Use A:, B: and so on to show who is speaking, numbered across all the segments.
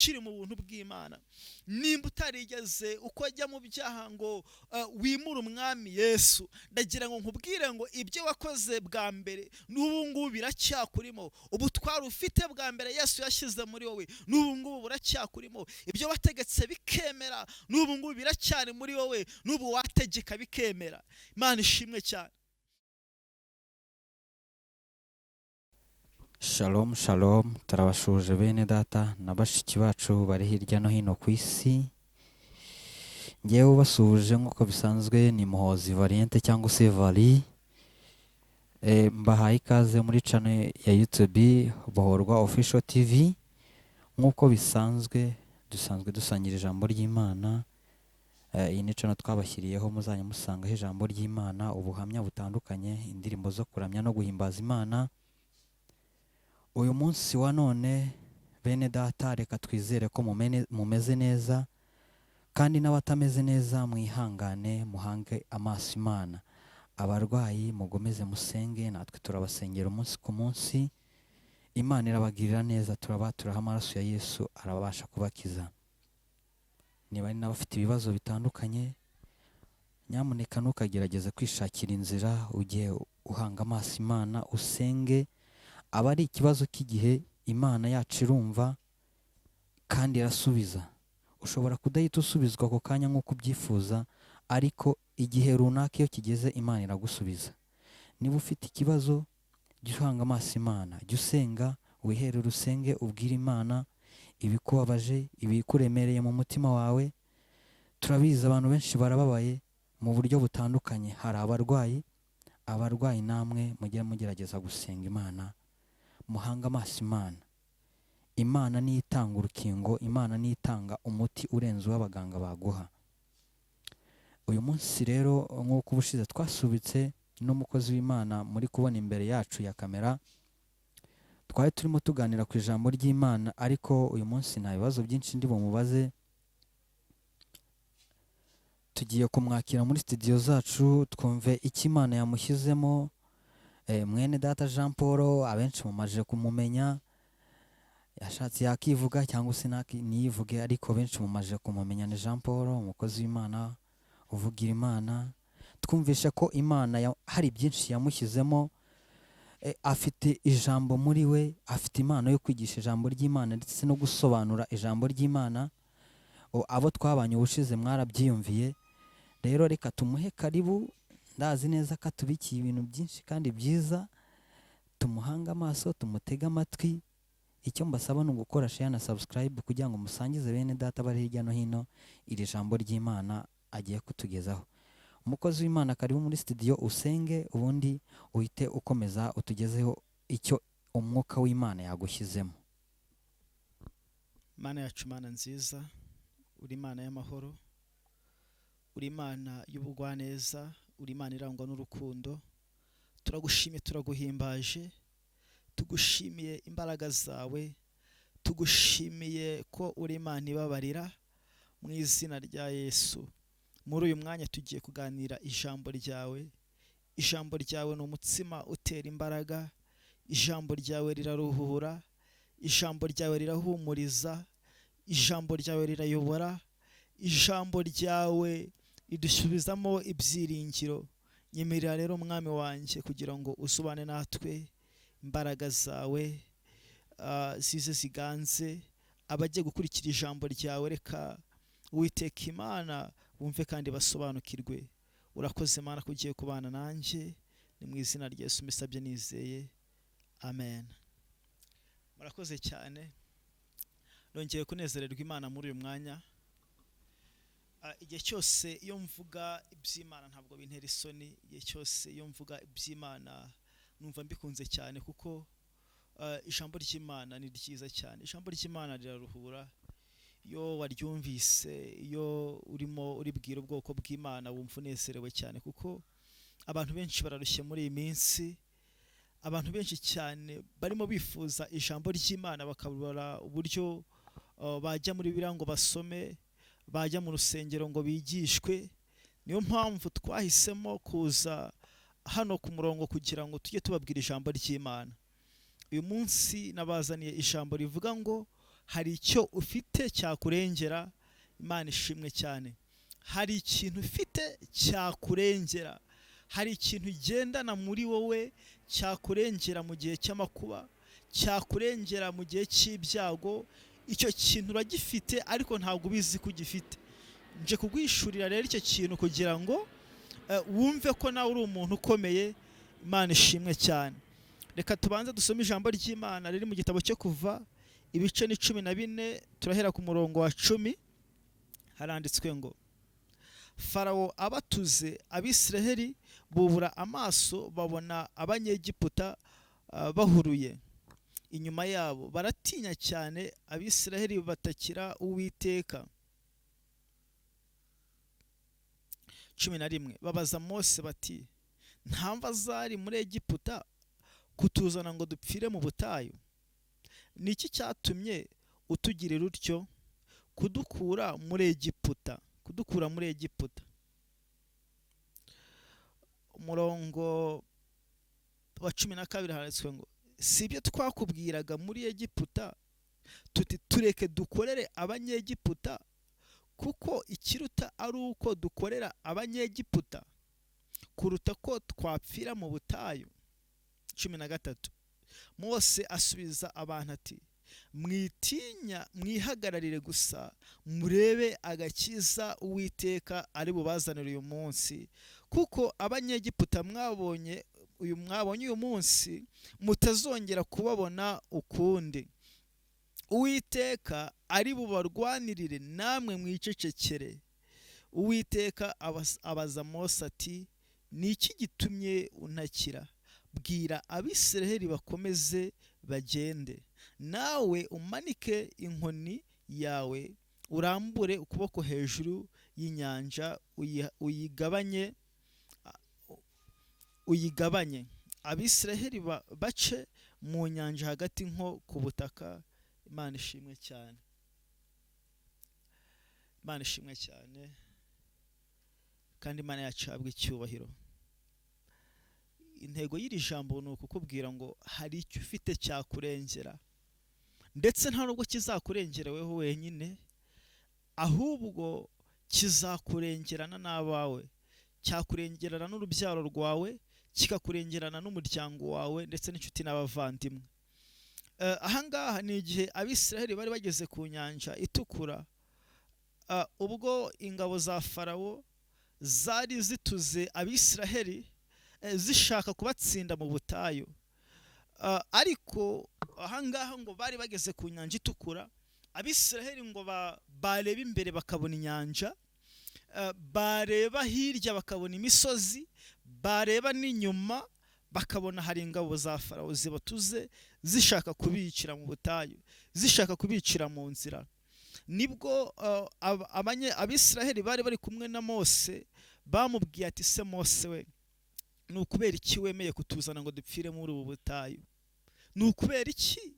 A: ukiri mu buntu bw'Imana, nimba utarigeze uko ajya mu byaha ngo wimure umwami Yesu, ndagira ngo nkubwire ngo ibyo wakoze bwa mbere n'ubu ngubu biracyakurimo. Ubutwari ufite bwa mbere Yesu yashyize muri wowe n'ubu ngubu buracyakurimo. Ibyo wategetse bikemera n'ubu ngubu biracyari muri wowe, n'ubu wategeka bikemera. Imana ishimwe cyane.
B: Shalom shalom, turabashuje bene data na bashiki bacu bari hirya no hino ku isi. Ngewe ubasuhuje nk'uko bisanzwe ni Muhozi Variante cyangwa se Vari. Mbahaye ikaze muri channel ya YouTube Bohorwa Official TV. Nk'uko bisanzwe dusanzwe dusangira ijambo ry'Imana. Iyi ni channel twabashyiriyeho muzajya musangaho ijambo ry'Imana, ubuhamya butandukanye, indirimbo zo kuramya no guhimbaza Imana. Uyu munsi wa none bene data, reka twizere ko mumeze neza, kandi n'abatameze neza mwihangane, muhange amaso Imana. Abarwayi mugomeze musenge, natwe turabasengera umunsi ku munsi. Imana irabagirira neza, turabaturaho amaraso ya Yesu, arabasha kubakiza. Niba ari n'abafite ibibazo bitandukanye, nyamuneka ntukagerageze kwishakira inzira, ujye uhanga amaso Imana usenge. Aba ari ikibazo cy'igihe, Imana yacu irumva kandi irasubiza. Ushobora kudahita usubizwa ako kanya nk'uko ubyifuza, ariko igihe runaka iyo kigeze Imana iragusubiza. Niba ufite ikibazo, jya uhanga amaso Imana, jya usenga, wiherere usenge, ubwire Imana ibikubabaje, ibikuremereye mu mutima wawe. Turabizi abantu benshi barababaye mu buryo butandukanye, hari abarwayi. Abarwayi namwe mujye mugerageza gusenga Imana, muhange amaso Imana. Imana niyo itanga urukingo, Imana niyo itanga umuti urenze uw'abaganga baguha. Uyu munsi rero nk'uko ubushize twasubitse n'umukozi w'Imana muri kubona imbere yacu ya kamera, twari turimo tuganira ku ijambo ry'Imana, ariko uyu munsi nta bibazo byinshi ndi bumubaze. Tugiye kumwakira muri studio zacu twumve icyo Imana yamushyizemo. Mwene data Jean Paul abenshi mumaje kumumenya, yashatse yakivuga cyangwa se ntiyivuge, ariko benshi mumaje kumumenya. Ni Jean Paul, umukozi w'Imana uvugira Imana. Twumvishe ko Imana hari byinshi yamushyizemo. Afite ijambo muri we, afite impano yo kwigisha ijambo ry'Imana ndetse no gusobanura ijambo ry'Imana. Abo twabanye ubushize mwarabyiyumviye. Rero reka tumuhe karibu, ndazi neza ko atubikiye ibintu byinshi kandi byiza. Tumuhange amaso, tumutege amatwi. Icyo mbasaba ni ugukora share na subscribe kugira ngo musangize bene data bari hirya no hino iri jambo ry'Imana agiye kutugezaho. Umukozi w'Imana, karibu muri studio usenge, ubundi uhite ukomeza utugezeho icyo umwuka w'Imana yagushyizemo.
A: Mana yacu, Mana nziza, uri Imana y'amahoro, uri Imana y'ubugwaneza, uri Imana irangwa n'urukundo. Turagushimiye, turaguhimbaje, tugushimiye imbaraga zawe, tugushimiye ko uri Imana ibabarira. Mu izina rya Yesu, muri uyu mwanya tugiye kuganira ijambo ryawe. Ijambo ryawe ni umutsima utera imbaraga, ijambo ryawe riraruhura, ijambo ryawe rirahumuriza, ijambo ryawe rirayobora, ijambo ryawe ridusubizamo ibyiringiro. Nyemerera rero mwami wanjye kugira ngo usubane natwe, imbaraga zawe zize ziganze abagiye gukurikira ijambo ryawe. Reka Uwiteka Imana bumve kandi basobanukirwe. Urakoze Mana ko ugiye kubana nanjye, ni mu izina rya Yesu mbisabye nizeye, amen. Murakoze cyane, nongeye kunezererwa Imana muri uyu mwanya. Igihe cyose iyo mvuga iby'Imana ntabwo bintera isoni. Igihe cyose iyo mvuga iby'Imana numva mbikunze cyane, kuko ijambo ry'Imana ni ryiza cyane. Ijambo ry'Imana riraruhura. Iyo waryumvise, iyo urimo uribwira ubwoko bw'Imana, wumva unezerewe cyane, kuko abantu benshi bararushye muri iyi minsi. Abantu benshi cyane barimo bifuza ijambo ry'Imana, bakabura uburyo bajya muri Bibiliya ngo basome, bajya mu rusengero ngo bigishwe. Niyo mpamvu twahisemo kuza hano ku murongo kugira ngo tujye tubabwira ijambo ry'Imana. Uyu munsi nabazaniye ijambo rivuga ngo Hari icyo ufite cyakurengera. Imana ishimwe cyane. Hari ikintu ufite cyakurengera, hari ikintu ugendana muri wowe cyakurengera mu gihe cy'amakuba, cyakurengera mu gihe cy'ibyago. Icyo kintu uragifite ariko ntabwo ubizi ko ugifite. Nje kuguhishurira rero icyo kintu kugira ngo wumve ko nawe uri umuntu ukomeye. Imana ishimwe cyane. Reka tubanze dusome ijambo ry'Imana riri mu gitabo cyo Kuva, ibice ni 14, turahera ku murongo wa 10. Haranditswe ngo: Farawo abatuze, Abisiraheli bubura amaso, babona Abanyegiputa bahuruye inyuma yabo, baratinya cyane. Abisiraheli batakira Uwiteka. 11. Babaza Mose bati: nta mva zari muri Egiputa kutuzana ngo dupfire mu butayu? Ni iki cyatumye utugirira utyo kudukura muri Egiputa? Kudukura muri Egiputa. Umurongo wa 12 handitswe ngo: si ibyo twakubwiraga muri Egiputa tuti tureke dukorere Abanyegiputa, kuko ikiruta ari uko dukorera Abanyegiputa kuruta ko twapfira mu butayu. 13. Mose asubiza abantu ati: mwitinya, mwihagararire gusa, murebe agakiza Uwiteka ari bubazanire uyu munsi, kuko Abanyegiputa mwabonye uyu munsi mutazongera kubabona ukundi. Uwiteka ari bubarwanirire, namwe mwicecekere. Uwiteka abaza Mose ati: ni iki gitumye untakira? Bwira Abisiraheli bakomeze bagende. Nawe umanike inkoni yawe, urambure ukuboko hejuru y'inyanja, uyigabanye, Abisiraheli bace mu nyanja hagati nko ku butaka. Imana ishimwe cyane. Imana ishimwe cyane, kandi Imana yacu ihabwe icyubahiro. Intego y'iri jambo ni ukukubwira ngo hari icyo ufite cyakurengera, ndetse nta nubwo kizakurengera weho wenyine, ahubwo kizakurengerana n'abawe, cyakurengerana n'urubyaro rwawe, kikakurengerana n'umuryango wawe, ndetse n'inshuti n'abavandimwe. Ahangaha ni igihe Abisiraheli bari bageze ku nyanja itukura, ubwo ingabo za Farawo zari zituze Abisiraheli zishaka kubatsinda mu butayu. Ariko ahangaha ngo bari bageze ku nyanja itukura, Abisiraheli ngo bareba imbere bakabona inyanja, bareba hirya bakabona imisozi, bareba n'inyuma bakabona hari ingabo za Farawo zibatuze zishaka kubicira mu butayu, zishaka kubicira mu nzira. Nibwo Abisiraheli bari bari kumwe na Mose bamubwiye ati: se Mose we, ni ukubera iki wemeye kutuzana ngo dupfire muri ubu butayu? Ni ukubera iki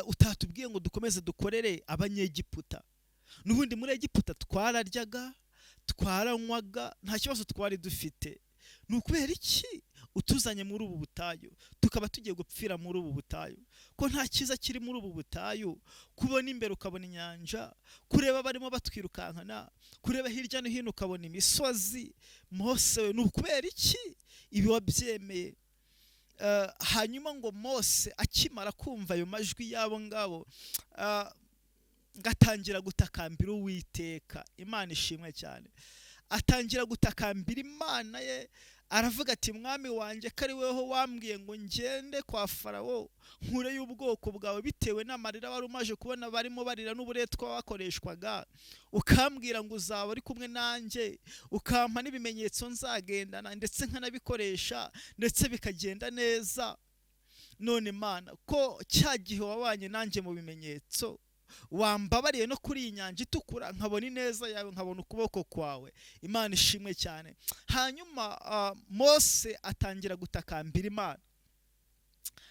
A: utatubwiye ngo dukomeze dukorere Abanyegiputa? N'ubundi muri Egiputa twararyaga, twaranywaga, nta kibazo twari dufite. Ni ukubera iki utuzanye muri ubu butayu, tukaba tugiye gupfira muri ubu butayu? Ko nta cyiza kiri muri ubu butayu, kubona imbere ukabona inyanja, kureba barimo batwirukankana, kureba hirya no hino ukabona imisozi. Mose we, ni ukubera iki ibi wabyemeye? Hanyuma ngo Mose akimara kumva ayo majwi y'abo ngabo, ngatangira gutakambira Uwiteka. Imana ishimwe cyane. Atangira gutakambira Imana ye, aravuga ati: mwami wanjye, ko ari weho wambwiye ngo ngende kwa Farawo nkure y'ubwoko bwawe, bitewe n'amarira wari umaje kubona barimo barira n'uburetwa wakoreshwaga, ukambwira ngo uzaba uri kumwe nanjye, ukampa n'ibimenyetso nzagendana, ndetse nkanabikoresha, ndetse bikagenda neza. None Mana, ko cya gihe wabanye nanjye mu bimenyetso, wambabariye no kuri iyi nyanja itukura, nkabona ineza yawe, nkabona ukuboko kwawe. Imana ishimwe cyane. Hanyuma Mose atangira gutakambira Imana.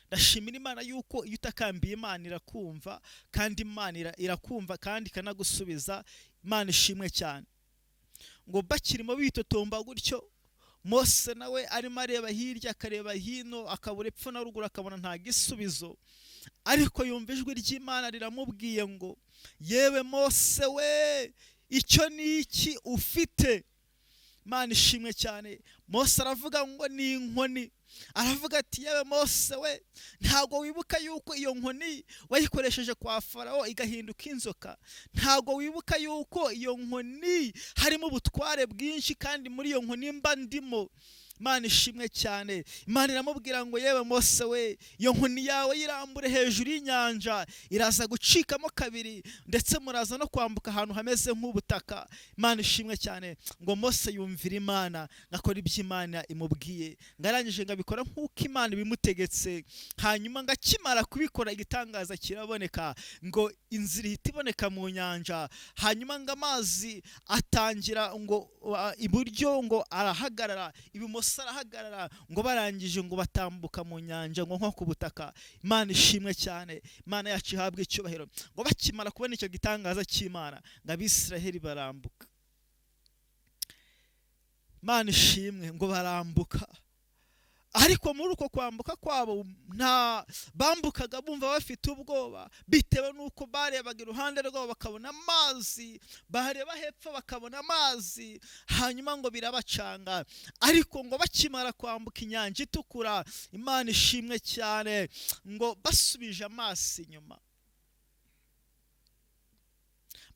A: Ndashimira Imana yuko iyo utakambiye Imana irakumva, kandi Imana irakumva kandi ikanagusubiza. Imana ishimwe cyane. Ngo bakirimo bitotomba gutyo, Mose nawe arimo areba hirya akareba hino, akabura epfo na ruguru, akabona nta gisubizo. Ariko yumva ijwi ry'Imana riramubwiye ngo yewe Mose we, icyo ni iki ufite? Imana ishimwe cyane. Mose aravuga ngo ni inkoni. Aravuga ati yewe Mose we, ntabwo wibuka yuko iyo nkoni wayikoresheje kwa Farawo igahinduka inzoka? Ntabwo wibuka yuko iyo nkoni harimo ubutware bwinshi, kandi muri iyo nkoni mba ndimo? Imana ishimwe cyane. Imana iramubwira ngo yewe Mose we, iyo nkoni yawe yirambure hejuru y'inyanja, iraza gucikamo kabiri, ndetse muraza no kwambuka ahantu hameze nk'ubutaka. Imana ishimwe cyane. Ngo Mose yumvira Imana, ngakora ibyo Imana imubwiye, ngarangije ngabikora nk'uko Imana ibimutegetse. Hanyuma ngakimara kubikora igitangaza kiraboneka, ngo inzira ihita iboneka mu nyanja. Hanyuma ngo amazi atangira ngo iburyo ngo arahagarara, ibumoso arahagarara, ngo barangije ngo batambuka mu nyanja ngo nko ku butaka. Imana ishimwe cyane, Imana yacu ihabwe icyubahiro. Ngo bakimara kubona icyo gitangaza cy'Imana, ngo Abisiraheli barambuka. Imana ishimwe, ngo barambuka. Ariko muri uko kwambuka kwabo nta bambukaga bumva bafite ubwoba, bitewe n'uko barebaga iruhande rwabo bakabona amazi, bareba hepfo bakabona amazi, hanyuma ngo birabacanga. Ariko ngo bakimara kwambuka inyanja itukura, Imana ishimwe cyane, ngo basubije amaso inyuma,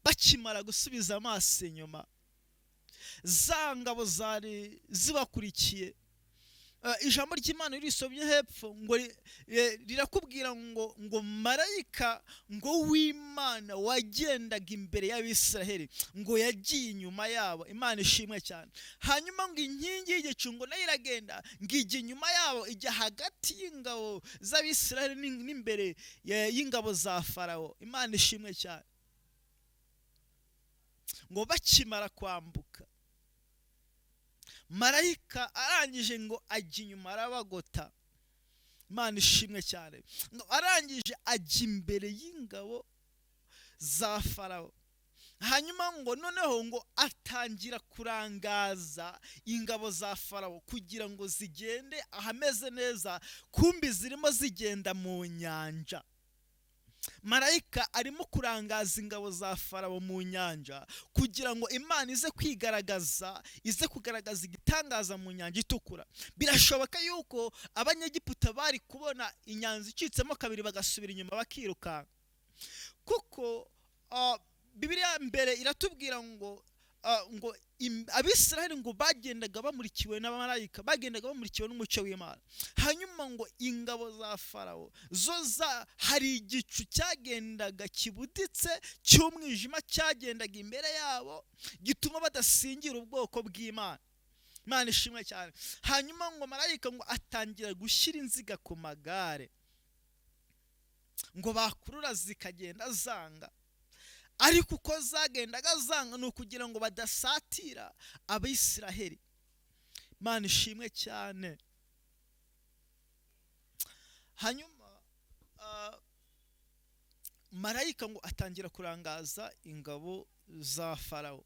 A: bakimara gusubiza amaso inyuma, za ngabo zari zibakurikiye. Ijambo ry'Imana risobye hepfo ngo rirakubwira ngo marayika ngo w'Imana wagendaga imbere y'Abisiraheli ngo yagiye inyuma yabo. Imana ishimwe cyane. Hanyuma ngo inkingi y'igicu ngo nayo iragenda ngo ijya inyuma yabo, ijya hagati y'ingabo z'Abisiraheli n'imbere y'ingabo za Farawo. Imana ishimwe cyane. Ngo bakimara kwambuka, marayika arangije ngo ajya inyuma arabagota. Imana ishimwe cyane. Ngo arangije ajya imbere y'ingabo za Farawo. Hanyuma ngo noneho ngo atangira kurangaza ingabo za Farawo kugira ngo zigende ahameze neza, kumbi zirimo zigenda mu nyanja. Marayika arimo kurangaza ingabo za Farawo mu nyanja kugira ngo Imana ize kwigaragaza, ize kugaragaza igitangaza mu nyanja itukura. Birashoboka yuko Abanyegiputa bari kubona inyanja icitsemo kabiri bagasubira inyuma bakirukanka, kuko Bibiliya mbere iratubwira ngo ngo Abisiraheli ngo bagendaga bamurikiwe n'abamarayika, bagendaga bamurikiwe n'umucyo w'Imana. Hanyuma ngo ingabo za Farawo zo hari igicu cyagendaga kibuditse cy'umwijima cyagendaga imbere yabo, gituma badasingira ubwoko bw'Imana. Imana ishimwe cyane. Hanyuma ngo marayika ngo atangira gushyira inziga ku magare, ngo bakurura zikagenda zanga. Ariko uko zagendaga zanga ni ukugira ngo badasatira Abisiraheli. Imana ishimwe cyane. Hanyuma marayika ngo atangira kurangaza ingabo za Farawo,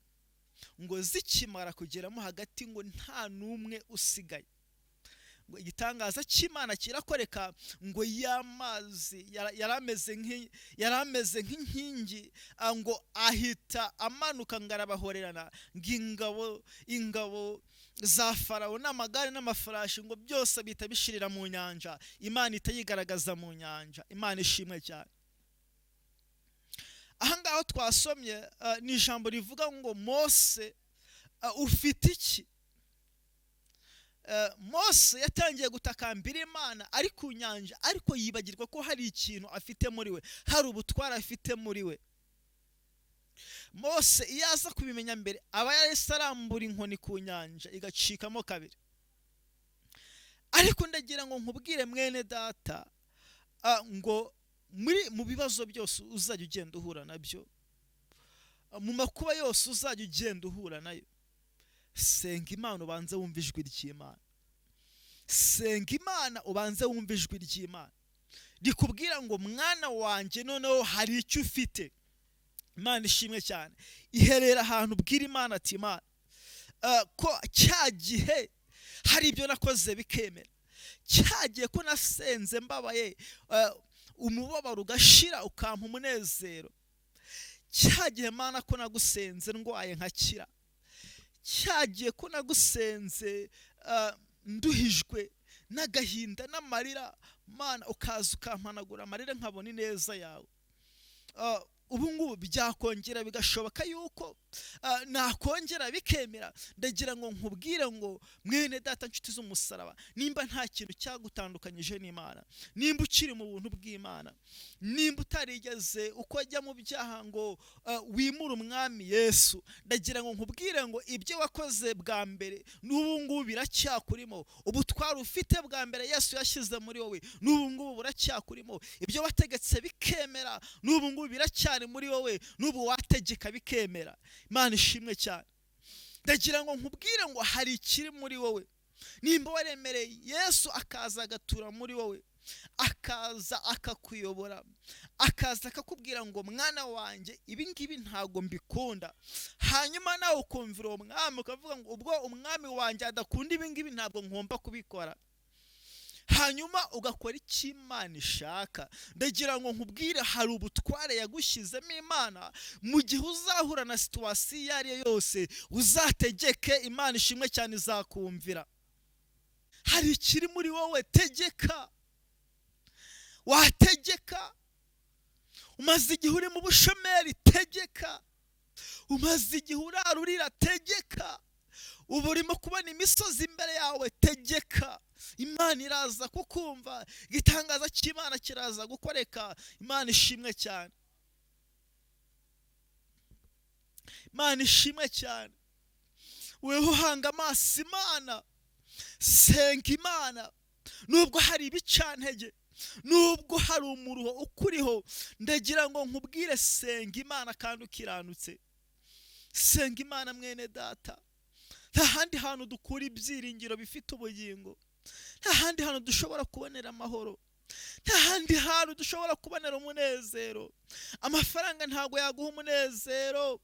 A: ngo zikimara kugeramo hagati ngo nta n'umwe usigaye. Ngo igitangaza cy'Imana kirakoreka, ngo y'amazi yari ameze nk'inkingi, ngo ahita amanuka ngo arabahorerana, ngo ingabo za Farawo n'amagare n'amafarashi ngo byose bihita bishirira mu nyanja. Imana itayigaragaza mu nyanja. Imana ishimwe cyane. Aha ngaho twasomye ni ijambo rivuga ngo Mose ufite iki? Mose yatangiye gutakambira Imana ari ku nyanja, ariko yibagirwa ko hari ikintu afite muri we, hari ubutware afite muri we. Mose iyo aza kubimenya mbere, aba yarahise arambura inkoni ku nyanja igacikamo kabiri. Ariko ndagira ngo nkubwire mwene data, ngo mu bibazo byose uzajya ugenda uhura nabyo, mu makuba yose uzajya ugenda uhura nayo, senga Imana ubanze wumve ijwi ry'Imana. Senga Imana ubanze wumve ijwi ry'Imana rikubwira ngo mwana wanjye, noneho hari icyo ufite. Imana ishimwe cyane. Iherera ahantu ubwira Imana ati Imana, ko cya gihe hari ibyo nakoze bikemera, cya gihe ko nasenze mbabaye, Umubabaro ugashira, ukampa umunezero. Cya gihe Mana ko nagusenze ndwaye nkakira, cya gihe ko nagusenze nduhijwe n'agahinda n'amarira, Mana ukaza ukampanagura amarira nkabona ineza yawe. Ubu ngubu byakongera bigashoboka yuko nakongera bikemera. Ndagira ngo nkubwire ngo mwene data, nshuti z'umusaraba, nimba nta kintu cyagutandukanyije n'Imana, nimba ukiri mu buntu bw'Imana, nimba utarigeze uko ajya mu byaha ngo wimure umwami Yesu, ndagira ngo nkubwire ngo ibyo wakoze bwa mbere n'ubu ngubu biracyakurimo. Ubutwari ufite bwa mbere Yesu yashyize muri wowe n'ubu ngubu buracyakurimo. Ibyo wategetse bikemera n'ubu ngubu biracyari muri wowe, n'ubu wategeka bikemera. Imana ishimwe cyane. Ndagira ngo nkubwire ngo hari ikiri muri wowe. Nimba waremereye Yesu akaza agatura muri wowe, akaza akakuyobora, akaza akakubwira ngo mwana wanjye ibi ngibi ntago mbikunda, hanyuma nawe ukumvira uwo mwami ukavuga ngo ubwo umwami wanjye adakunda ibi ngibi ntabwo ngomba kubikora, hanyuma ugakora icyo Imana ishaka. Ndagira ngo nkubwire hari ubutware yagushyizemo Imana. Mu gihe uzahura na situwasiyo iyo ari yo yose, uzategeke, Imana ishimwe cyane izakumvira. Hari ikiri muri wowe, tegeka. Wategeka. Umaze igihe uri mu bushomeri, tegeka. Umaze igihe urara urira, tegeka. Ubu urimo kubona imisozi imbere yawe, tegeka. Imana iraza kukumva. Igitangaza cy'Imana kiraza gukoreka. Imana ishimwe cyane. Imana ishimwe cyane. Weho uhanga amaso Imana, senga Imana. Nubwo hari ibicantege, nubwo hari umuruho ukuriho, ndagira ngo nkubwire senga Imana kandi ukiranutse. Senga Imana mwene data. Nta handi hantu dukura ibyiringiro bifite ubugingo, nta handi hantu dushobora kubonera amahoro, nta handi hantu dushobora kubonera umunezero. Amafaranga ntabwo yaguha umunezero,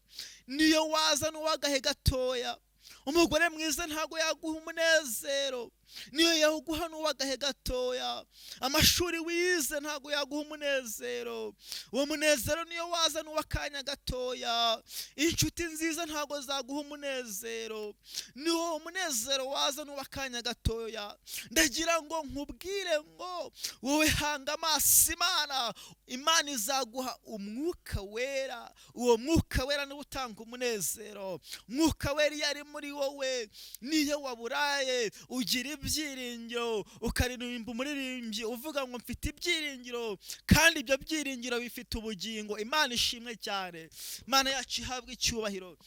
A: niyo waza n'uwagahe gatoya. Umugore mwiza ntabwo yaguha umunezero, niyo yaguha n'uwagahe gatoya. Amashuri wize ntabwo yaguha umunezero, uwo munezero niyo waza n'uwakanya gatoya. Inshuti nziza ntabwo zaguha umunezero, niwo umunezero waza n'uwakanya gatoya. Ndagira ngo nkubwire ngo wowe hanga amaso Imana, Imana izaguha umwuka wera. Uwo mwuka wera niwo utanga umunezero. Umwuka wera iyo ari muri wowe, niyo waburaye ugira ibyiringiro, ukaririmba umuririmbyi uvuga ngo mfite ibyiringiro, kandi ibyo byiringiro bifite ubugingo. Imana ishimwe cyane. Imana yacu ihabwe icyubahiro.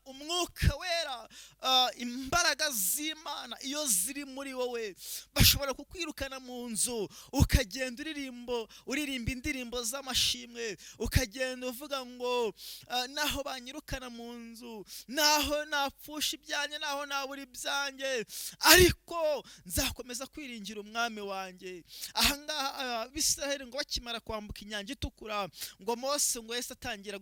A: Umwuka wera, imbaraga z'Imana iyo ziri muri wowe, bashobora kukwirukana mu nzu ukagenda uririmba indirimbo z'amashimwe, ukagenda uvuga ngo naho banyirukana mu nzu, naho napfusha ibyanjye, naho nabura ibyanjye, ariko nzakomeza kwiringira umwami wanjye. Ahangaha Abisiraheli ngo bakimara kwambuka inyanja itukura, ngo Mose ngo yahise atangira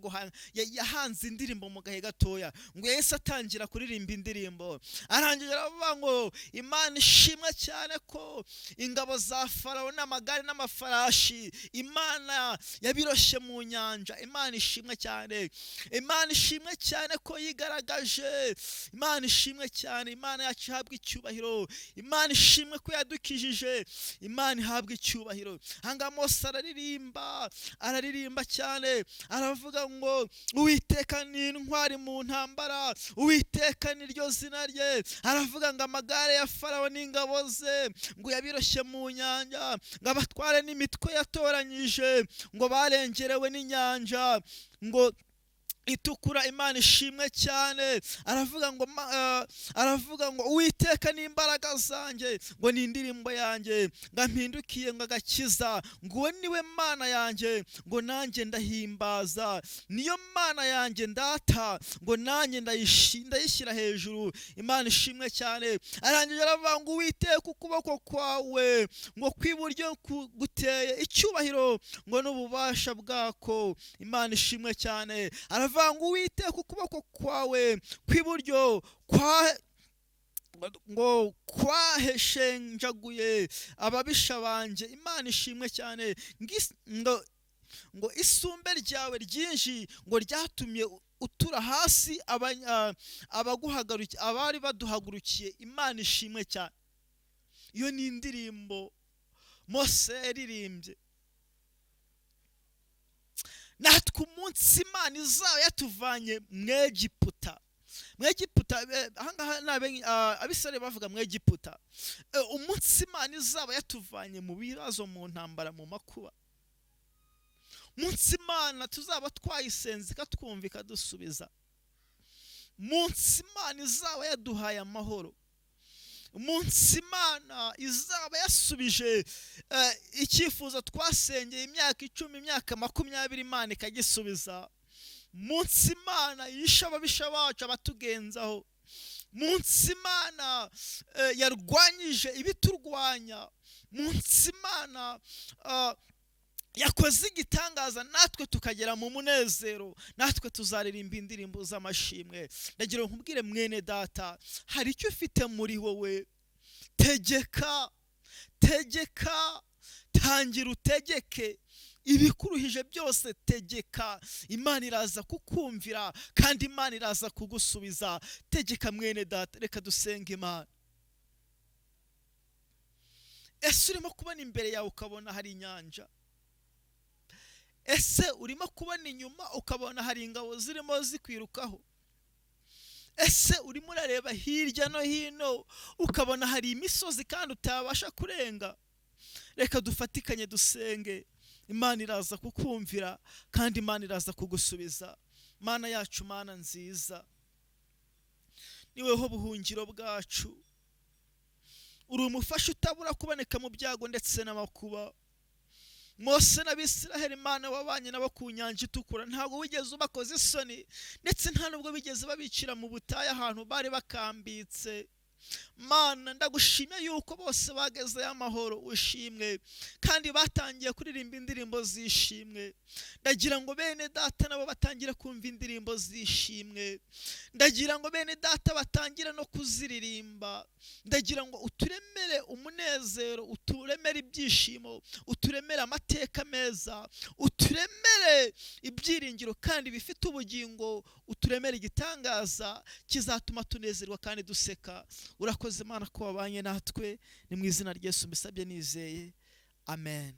A: yahanze indirimbo mu gahe gatoya, ngo yahise atangira kuririmba indirimbo. Arangije aravuga ngo Imana ishimwe cyane ko ingabo za Farawo n'amagare n'amafarashi Imana yabiroshye mu nyanja. Imana ishimwe cyane. Imana ishimwe cyane ko yigaragaje. Imana ishimwe cyane. Imana yacu ihabwe icyubahiro. Imana ishimwe ko yadukijije. Imana ihabwe icyubahiro. Ahangaha Mose araririmba cyane, aravuga ngo Uwiteka ni intwari mu ntambara, Uwiteka ni ryo zina rye. Aravuga ngo amagare ya Farawo n'ingabo ze ngo yabiroshye mu nyanja, ngo abatware n'imitwe yatoranyije, ngo barengerewe n'inyanja ngo itukura. Imana ishimwe cyane. Aravuga ngo Uwiteka ni imbaraga zanjye, ngo ni indirimbo yanjye, ngo ampindukiye ngo agakiza, ngo uwo niwe Mana yanjye, ngo nanjye ndahimbaza, niyo Mana yanjye ndata, ngo nanjye ndayishyira hejuru. Imana ishimwe cyane. Arangije aravuga ngo Uwiteka ukuboko kwawe ngo kw'iburyo guteye icyubahiro, ngo n'ububasha bwako. Imana ishimwe cyane. Aravuga ngo Uwiteka ukuboko kwawe kw'iburyo Ngo kwaheshenjaguye ababisha banjye. Imana ishimwe cyane. Ngo isumbe ryawe ryinshi ngo ryatumye utura hasi abari baduhagurukiye. Imana ishimwe cyane. Iyo ni indirimbo Mose yaririmbye. Natwe umunsi Imana izaba yatuvanye mu Egiputa, mu Egiputa, ahangaha Abisirayeli bavuga mu Egiputa. Umunsi Imana izaba yatuvanye mu bibazo, mu ntambara, mu makuba, munsi Imana tuzaba twayisenze ikatwumva ikadusubiza, munsi Imana izaba yaduhaye amahoro, munsi Imana izaba yasubije icyifuzo twasengeye imyaka 10, imyaka 20, Imana ikagisubiza, munsi Imana yishe ababisha bacu abatugenzaho, munsi Imana yarwanyije ibiturwanya, munsi Imana yakoze igitangaza natwe tukagera mu munezero, natwe tuzaririmba indirimbo z'amashimwe. Ndagira ngo nkubwire mwene data, hari icyo ufite muri wowe. Tegeka, tegeka, tangira utegeke ibikuruhije byose. Tegeka, Imana iraza kukumvira kandi Imana iraza kugusubiza. Tegeka mwene data. Reka dusenge Imana. Ese urimo kubona imbere yawe ukabona hari inyanja? Ese urimo kubona inyuma ukabona hari ingabo zirimo zikwirukaho? Ese urimo urareba hirya no hino ukabona hari imisozi kandi utabasha kurenga? Reka dufatikanye dusenge. Imana iraza kukumvira kandi Imana iraza kugusubiza. Mana yacu, Mana nziza, ni weho buhungiro bwacu. Uri umufasha utabura kuboneka mu byago ndetse n'amakuba. Mose n'Abisiraheli, Imana wabanye nabo ku nyanja itukura, ntabwo wigeze ubakoza isoni, ndetse nta nubwo bigeze babicira mu butayu ahantu bari bakambitse. Mana, ndagushimye yuko bose bagezeyo amahoro, ushimwe, kandi batangiye kuririmba indirimbo zishimwe. Ndagira ngo bene data nabo batangire kumva indirimbo zishimwe. Ndagira ngo bene data batangire no kuziririmba. Ndagira ngo uturemere umunezero, uturemere ibyishimo, uturemere amateka meza, uturemere ibyiringiro kandi bifite ubugingo, uturemere igitangaza kizatuma tunezerwa kandi duseka. Urakoze Imana ko wabanye natwe. Ni mu izina rya Yesu mbisabye nizeye, amen.